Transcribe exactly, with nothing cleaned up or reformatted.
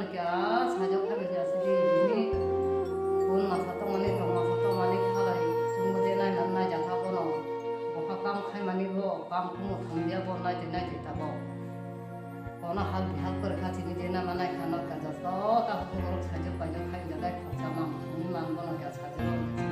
Kya sajak kha bini asli bini. Kun masa tongmani, tong masa tongmani khalai. Chwngbo je nai man nai jakha bono. Bokha kam khaimani bo, kam khumu thangya bo, nai te nai te tabo. Kono hal bihal kore kha chini je nai man nai kha no kya jato ta hukuk rok sajak paijak khai jadai khorcha mang. Ni man bono kya sajak rok.